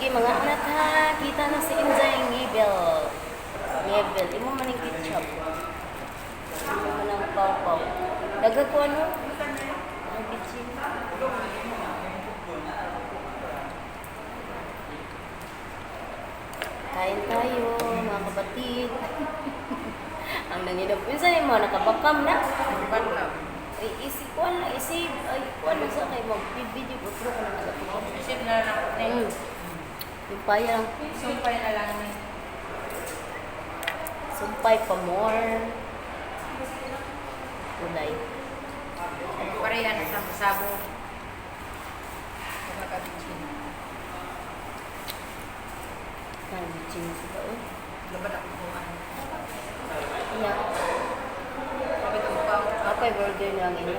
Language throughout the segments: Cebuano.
Sige, mga anak ha, kita na si Inday Ngibel. Ngibel, imo man ang ketchup. Imo man ang pawpaw. Daga ko ano? Ang bitsin. Kain tayo, mga kapatid. Ang nanginom. Minsan yung mga nakabakam na. Bangka. Ay, isi ko na, isi, ay, kuan na sa kay mag-video ko ko na sa ko. Isip na lang ako na. Yung paya lang, Sumpay na lang ni. sumpay pa more. Kulay. Pareha na sa sabo. Kumakabitin. Kan sila oh. Laban ako kung ano. Iya, Sabi ko pa. ako ay burger na ang ino.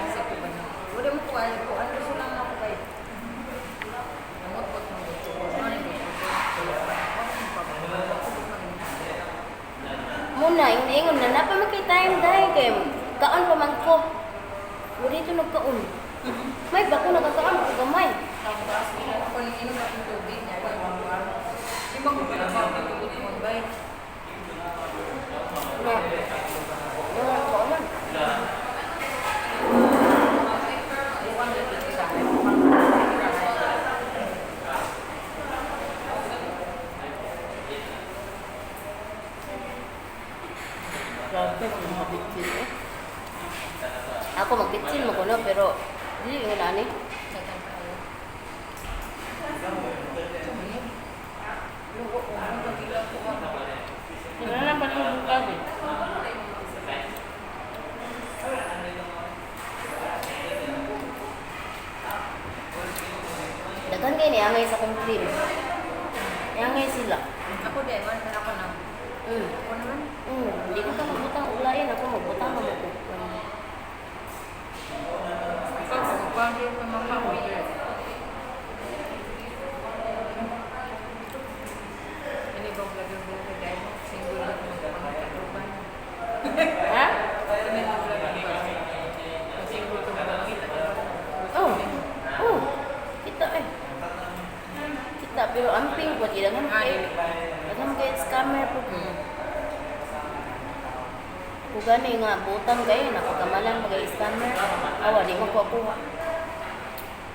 Sa ko ba na? Wala mo ko alam ko. Ano gusto lang ako kay. Namot-mot mo dito. Ano dito? Muna, yung ingon na napa makita time dahil kay kaon pa man ko. Wala ito nagkaon. May bako nagkakaon ko gamay. Ako nang inom akong tubig niya. Di ba ko pala ba mo bay? Na. Wala ko man. Bukan na dito sa akin. Grabe kung mabitsin eh. Ako magbitsin mo ko no, pero dili yung ani. Sakit kayo. Lugo ko, ano ba gila ko? Wala na pa nung bukas eh. Daghan kay niangay sa kong cream. Niangay sila. Ako din, man, ako na. Ako naman. Hindi ko ka magbutang ulayin. Ako magbutang mo ko. Ikaw, pag pa mama-order. Ini ba vlogger vlogger dahil mo? Single lang mo pangkatruban. Ha? Ini ba vlogger ba? Kung single ka ba mangita ka ba? Oh. Oh. Kita eh. Kita pero amping ko di daghan Ah, kay. dili. Daghan kay scammer po. Kung gani nga butang kayo napagkamalan magay scammer. Awa di mo ko kuha.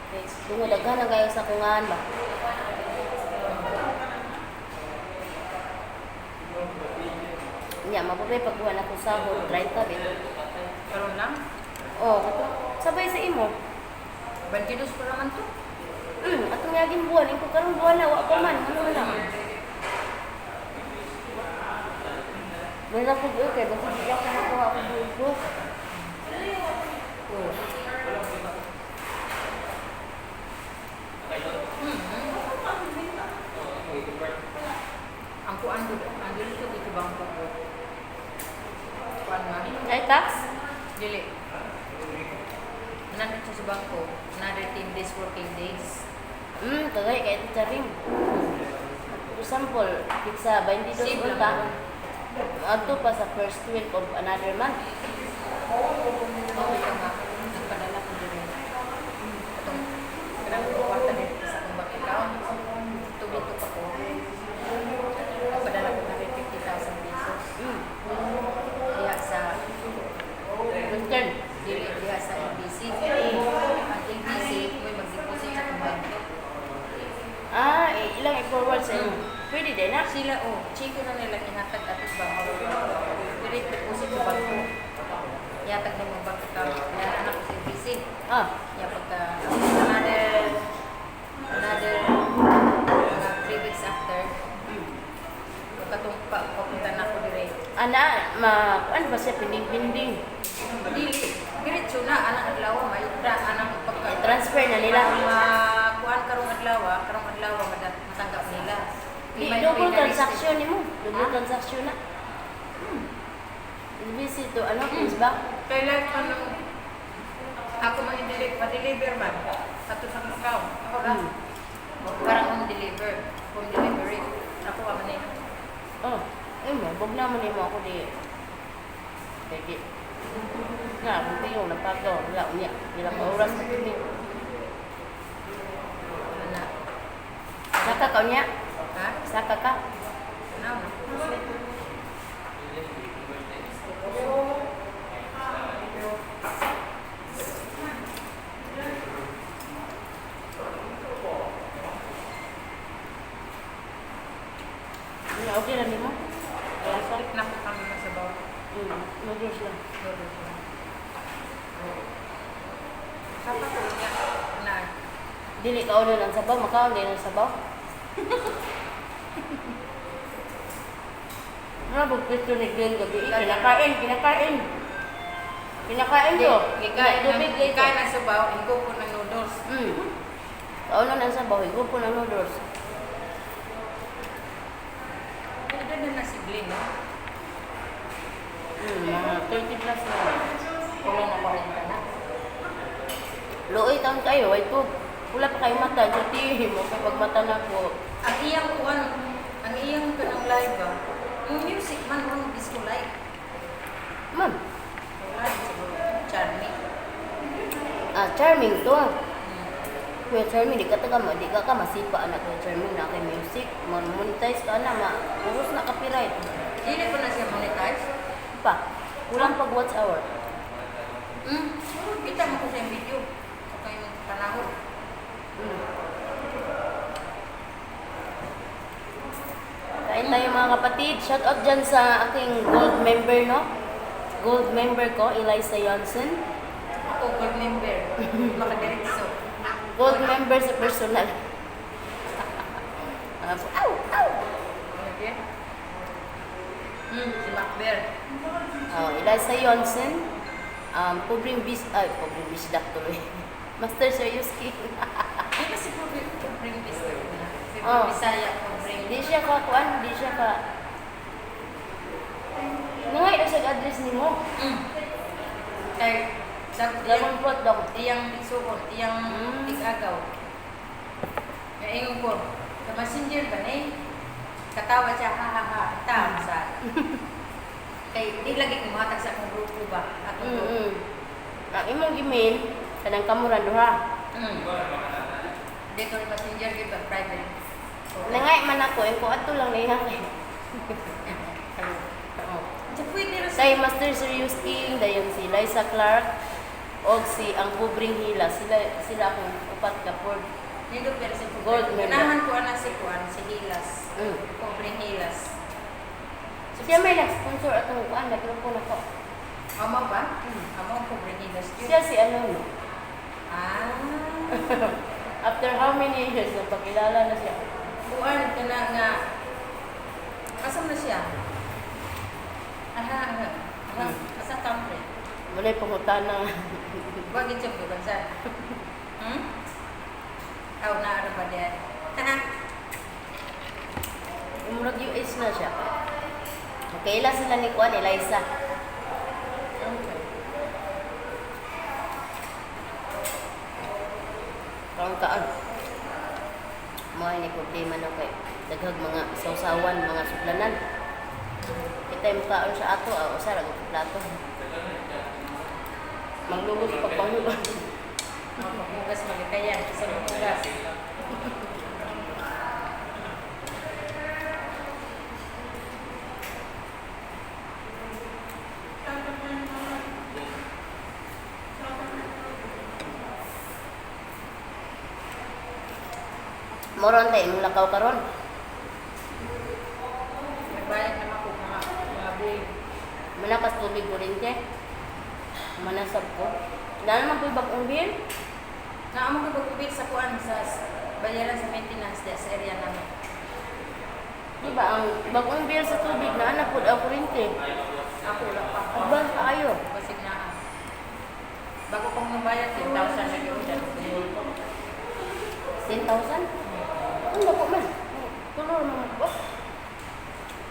Kay tungod daghan na kayo sa kungan ba. Nya mapapay pagkuha na ko sahod 30 bito. Karon lang? Oh, kato sabay sa imo. 22 pa naman to. Atong yaging buwan, ingko karong buwan na wa pa man, ano na. Wala ko buo kay basta di ako makuha ko buo. Oh. Ang kuan ko, ang dili ko dito bangko ko. Kuan man. Ay tax? Dili. Nandito siya sa bangko, another 10 days working days. Kagay kay ito rin. For example, pizza 22 Save lang unta. ako. Adto pa sa first week of another month. Oo, ikaw nga. Nagpadala ko diri. Atong kanang kwarta dito sa akong bank account. Tubig to pa ko. Nagpadala ko 150,000 pesos. Diha sa Return. dili diha sa LBC. Ang LBC may mag-deposit sa akong bangko. Ah, ilang i-forward sa inyo. Pwede din na. Sila oh, chiko na nila ihatag ato sa bangko. Direct deposit sa bangko. Ihatag na mo bank account. Kaya anak ko sa LBC. Ah, Ya pagka another another mga 3 weeks after, pagkatong pa, papunta na ako dire. Ana, ma, ano ba siya pinding-pinding? Dili, diretso na anang adlaw may tra anang pagka I-transfer na nila. Makuan karong adlaw matanggap nila. Di, May double may transaction nimo. Double Ha? transaction na. Busy to ano, please ba? Kailan pa nung ako man i-deliver, ma-deliver man ato sa Macau. Ako ra. Parang home deliver, home delivery. Ako man ni. Oh, ay mo, bug na mo nimo ako di. Pwede. Nga, kung tiyo, napagaw, wala, unya. Pila ka oras na kami. Ana. Saka ka niya? Ha? Saka ka? Tanaw na. Ano, okay lang mo? Lasa? Na ko kami masabaw. Noodles lang. Noodles lang. Saka ko niya. Na. Dili ka ulo ng sabaw, makaon din ng sabaw. Ano, pito ni Glenn gabi. Eh, kinakain, kinakain. Kinakain yo. Gikain ng Tubig dito. gikain ng sabaw, higo ko ng noodles. Kauno ng sabaw, higo po ng noodles. Edad na na si Glenn, no? Mga 30 plus na. Wala na 40 na. Luoy taon kayo, ay ko. Wala pa kayo mata, sa mo kapag mata na ko. Ang iyang kuan, ang iyang kanang live ba? Yung music man ang disco light. Ma'am, Wala siguro. Charming. ah, charming to. Kuya Charming, di ka taga, di ka ka masipa anak Kuya Charming na kay music. Monetize ka na, ma urus na copyright. Dili ko na siya monetize. Pa, kulang pag watch hour. Kita mo ko sa iyang video. Sa yung panahon. Kain tayo, mga kapatid. Shout out dyan sa aking gold member, no? Gold member ko, Eliza Johnson. Ako, gold member. Makadiretso. Gold member sa personal. Ah, ow! Ow! Okay. Si Macber. Oh, Eliza Johnson. Pobreng bis, ay, pobreng bisdak tuloy. Master Serious King. Di ba si Pobreng Bisdak na? Si Oh. Bisaya, Pobreng. Di siya ka, kuan, di siya ka. Nangay na siya address nimo. Kay, sa Dragon fruit daw. iyang isuon, iyang tigagaw. Nga ingon ko, sa messenger ba ni? Katawa siya, ha ha ha, tawa sa. Kay, di lagi kumatag sa akong grupo ba? Atong grupo. Ang imong gimail, kanang kamuran duha. Dito rin messenger, di ba? Private. So, Nangay man ako, ko ato lang na iyang. Oh. So, pwede rin Kay Master Serious King, dayon si Liza Clark, og si ang pobreng hila. Sila sila akong upat ka for Nindot pero si Gold member. Ganahan ko ana si Kuan, si Hilas. Pobreng Hilas. Siya may nag-sponsor atong kuan, nagrupo na ko. Amo ba? Amo ang pobreng Hilas. Yun. Siya si ano no. Ah. After how many years napakilala na siya? Kuan kana nga Asam na siya? Aha, aha. Aha, asa country? Walay pangutana. Wa gid siya bansa. Aw na ara ba diyan? Umurag US na siya. Kaila sila ni Kuan, Eliza. Okay. Karon kaan. Mo ni problema na kay daghag mga sausawan, mga suplanan. Kita yung kaon sa ato, ah, usa ra gud plato. Manglugos pagpanghugas. Maghugas magikayan sa maghugas. Moron tayo imong lakaw karon. Nagbayad naman ko mga bill. Malakas tubig kuryente. Manasab ko. Dahil naman ko'y bagong bill. Naamo ko pag sa kuan sa bayaran sa maintenance diya sa area namin. Di ba ang bagong bill sa tubig na anak po ang kuryente. Ako wala pa. Advance pa kayo. Basig na ah. Bago kong mabayad, 10,000 na yun. 10,000? Ano ba po man? Tulor naman po.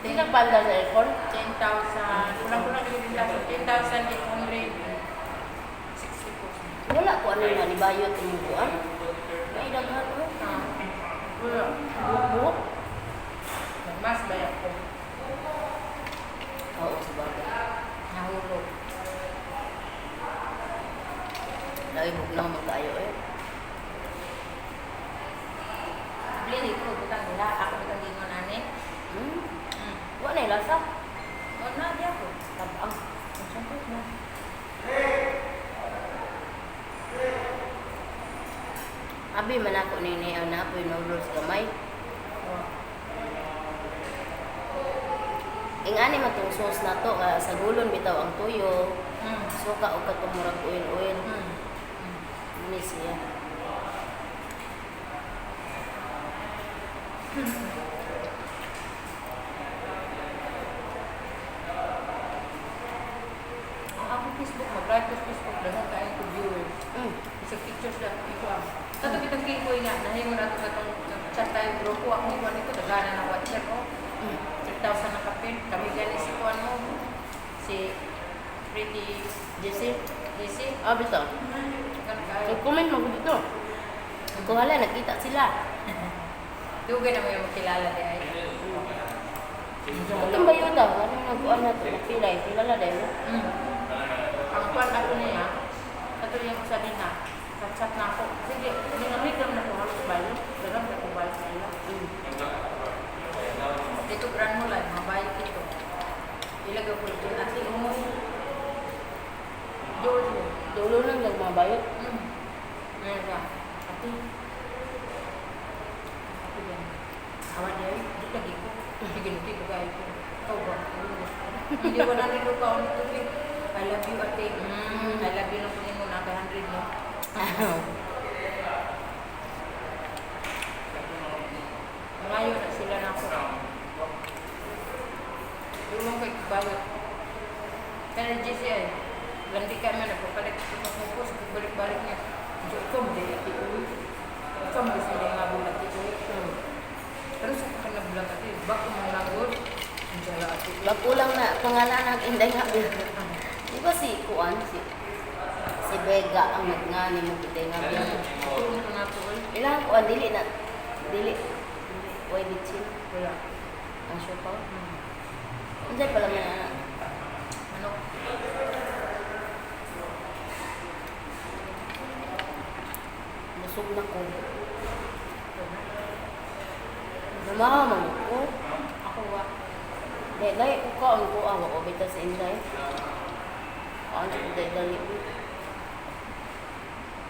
Di nagpanda sa aircon? 10,000. Kulang-kulang yung 10,864. Wala ko ano na nibayot inyong kuan. May daghan mo. Ah, Wala. Buhok-buhok. Mas bayad ko. Oo, sa bagay. Nahulog. Lagi bugnaw magkaayo eh. Bili ko. Abi man ako ni ang naapoy noodles gamay. Oh. Ing ani man tong sauce na to nga sa gulon bitaw ang tuyo. Suka o katong murag oil oil. Ni siya. Ang akong Facebook, mag-live ko sa Facebook, daghan kaayo ko viewers. Isang pictures lang, ito ang. Kato kitang kikoy nga, nahimo na ito katong chat tayo grupo, ako ikuan ito, daghanan na watcher, oh. 3,000 na kapil. Kami gani si kuan mo, si Pretty Jesse, DC. ah bitaw. Daghan kaayo. Nag-comment mo dito. Kung hala, nakita sila. Dugay na mo yung makilala di ay. Katong bayo daw, ano nagkuan na to, nakilay, kilala dahil mo. Ang kuan ako niya, kato yung usa din na, chat na ako. Sige, ningamit lang na ko halos bayo. Daghan na ko bayo sa ila. Dito gran mo lang, mabayo ito. Ilagay ko dito ati mo. Dulo. Dulo lang nagmabayot. Meron ka. Ati. Ati yan. Awa niya, di lagi ko. Sige, nuti ko kayo ko. Ikaw ba? Hindi ko na nilo ka ulit tubig. I love you, ate. I love you nung kunin mo, naka 100 mo. Ngayon na sila na ako. Dulong kay bawat. Kaya GCI, landi ka man, nagpapalit ko sa focus, balik-balik niya. Diyo, ikaw mo dahil ati uwi. Ikaw mo gusto niya nga bulat ati uwi. Pero sa kakanabulat ati, bako mo nagod. Ang jala ati uwi. Bakulang na pangalan ang Inday nga. Di ba si Kuan, si si Vega ang nagngani mo Inday nga. Tulong ko na ito uwi. Ilang kuan dili na dili dili way bitsin Wala. ang siopaw. Unsay pala man ana? Ano? Busog na ko. Namaha man ko. Ako wa. Dai dai ko kaon ko awa ko bitaw sa Inday. Kaon ko dai dali.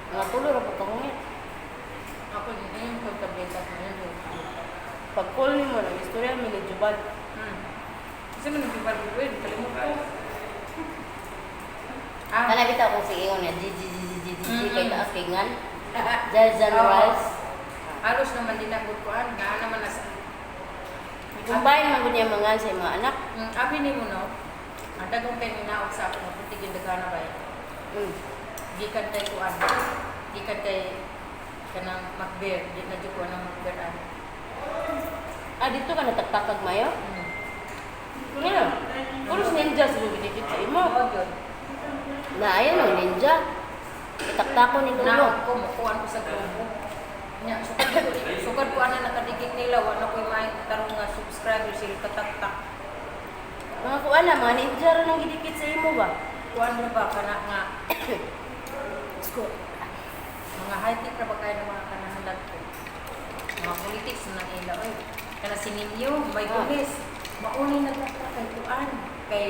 Mga tulo ra po kahungit. Ako yun yung pagtableta ko yun. Pag call nimo nag istorya mi ni Jubal. Kasi mo nag-ibal ko yun, kalimut ko. Ah, Kana bitaw kung sige ingon niya G G G G G G G kay taas kay ngan. Jajan Oo. rice. Halos naman din ako kuan, naa naman nasa Combine man gud niya mga sa mga anak. Abi ni mo no. Ang dagong kay ninaog sa ako maputi yung dagana ba. Gikan kay kuan. Gikan kay kanang Macbeer, di na jud ko anang Macbeer an. Ah, dito ka nataktakag mayo? Ngano? Puros ninja sa bibidikit sa imo. Oo jud. Na ayan o, ninja. Itaktakon ni Lolo. Naog ko mukuan ko sa grupo. Nya sukad ko sukad ko ana nakadikit nila wa na koy may tarong nga subscriber sila kataktak. Mga kuan na, mga ninja rin ang gidikit sa imo ba? Kuan ra ba kana nga Sko. mga high tech ra ba kayo ng mga kanahandag ko. Mga politics na nila oy. Kana si Ninyo, may goodness. Maunay nagrakra kay kuan kay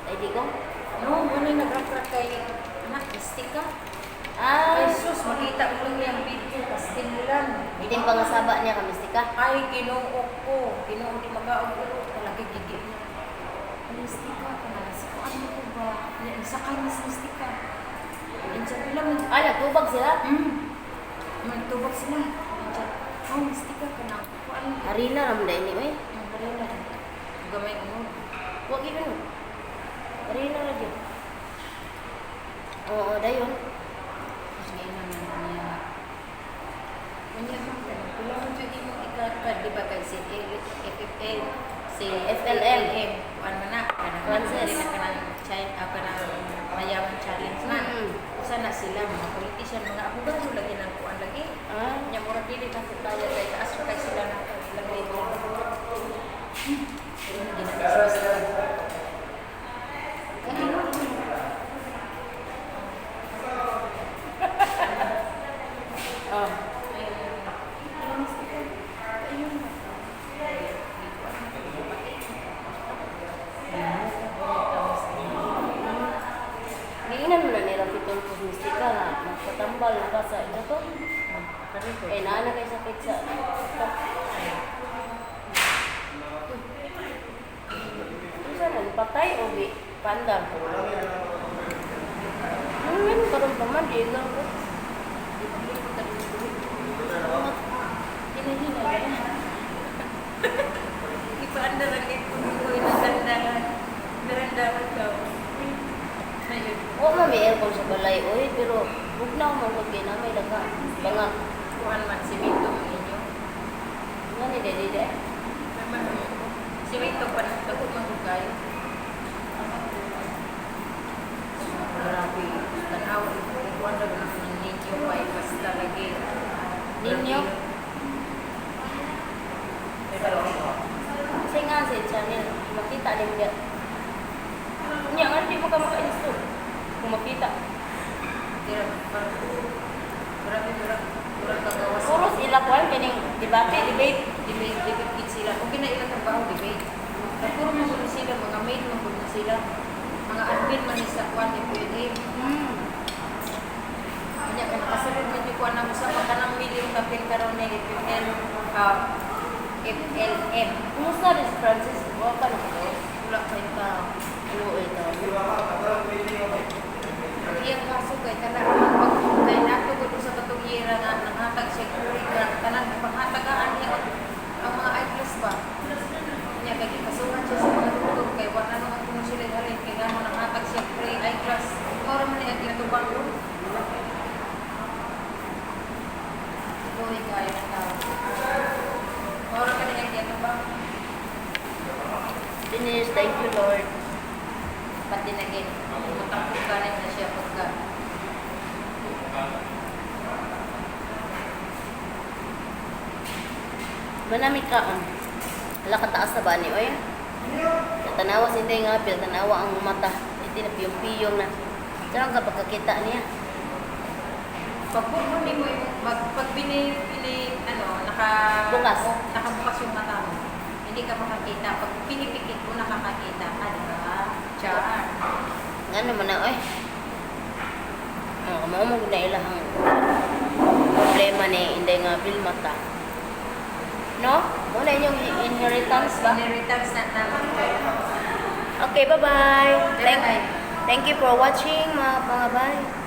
Ay, di ko? no, maunay nagrakra kay anak mistika. Ay Ah, sus, makita mo lang niyang video kastimulan. itim pangasaba niya ka, mistika. Ay Ginoo ko, Ginoo di makaog ulo talaga gigi niya. Mistika kana si kuan mo ko ba? Sakay mas mistika. Unsa pila man Ah, nagtubag sila? Magtubag sila. Unsa? Oh, mistika ka na. Kuan mo. Harina ramda ini, oy. Ang harina. Gamay unod. Huwag yun. No. Harina ra gyud. Oo, dayon. Mas gainan na niya. Unya man ka. Pila mo jud imong ikakad di ba kay si FFL si FLM. Kuan man na kanang Frances. dili na kanang China kanang mayaman challenge man. Usa na sila mga politician mga abogado lagi nang kuan lagi. Ah, Nya murag dili na ko kaya kay taas ra kay sila na ilang level. Pero hindi na sila. oh. Giinan mo na ni Rafi Tulfo mistika nga. Magpatambal ka sa ito to. Eh, naa na kay sakit sa tok. Unsa na patay o gi pandam? Ano karon pa man di lang ko. Hinahinay na. Ipaandar ang ipon ko, inadandahan. Darandahan ka. Ayun. O ma may aircon sa balay oy, pero bugnaw man gud kay na may daga. Bangag. Kuhan man, simento ang inyo. Nga ni dili de. Simento pa na, dako man ko kayo. Grabe, tanaw, ikuan na ng ninyo pa, basta lagi. Ninyo? Kasi nga sa channel, makita din niya. Nya nga di mo ka maka-install. Kung makita. Tira, parang, grabe, murag, murag kagawas. Puros ila kuan kining debate, debate. Debate, debate gid sila. Okay na ilang trabaho, debate. Kaya puro man gud sila, mga maid man gud sila. Mga admin man ni sa kuan ni PLA. Kanya kay nakasulod man yung kuan na mo sa kanang million kapil karon ni FL FLM. Kumusta rin si Francis? Wa pa na ko. Wala pa yung tao. Ano ito? Ang iyang kaso kay tanan pag kay nato gud sa katong yera nga nanghatag siya kuri ka tanan panghatagaan niya ang mga eyeglass ba. Nya kay gikasuhan siya sa mga doktor kay wa na naman kuno sila halin kay ngano nanghatag siya free eyeglass. Mao ra man ni ang ginatubang ro. Luhi kayo ng tao. Mao ra man ni ang ginatubang. Finish, thank you, Lord. Pati na gin. Mutangkog ganin na siya pagka Manami ka ang ala kataas na ba ni oy? Tanawa si Inday nga apil, tanawa ang mata. Hindi na piyong-piyong na. Sarang ka pagkakita niya. Pag kukunin mo yung, pag bini, bini, ano, naka, Bukas. O, nakabukas yung mata mo, hindi ka makakita. Pag pinipikit mo, nakakakita ka, di ba? Char. Nga naman na oy. Oh, mao mo gud na ilahang problema ni Inday nga apil mata. No? Mo na inyong inheritance ba? Inheritance na naman. Okay, bye-bye. Bye-bye. Thank you for watching, mga bye.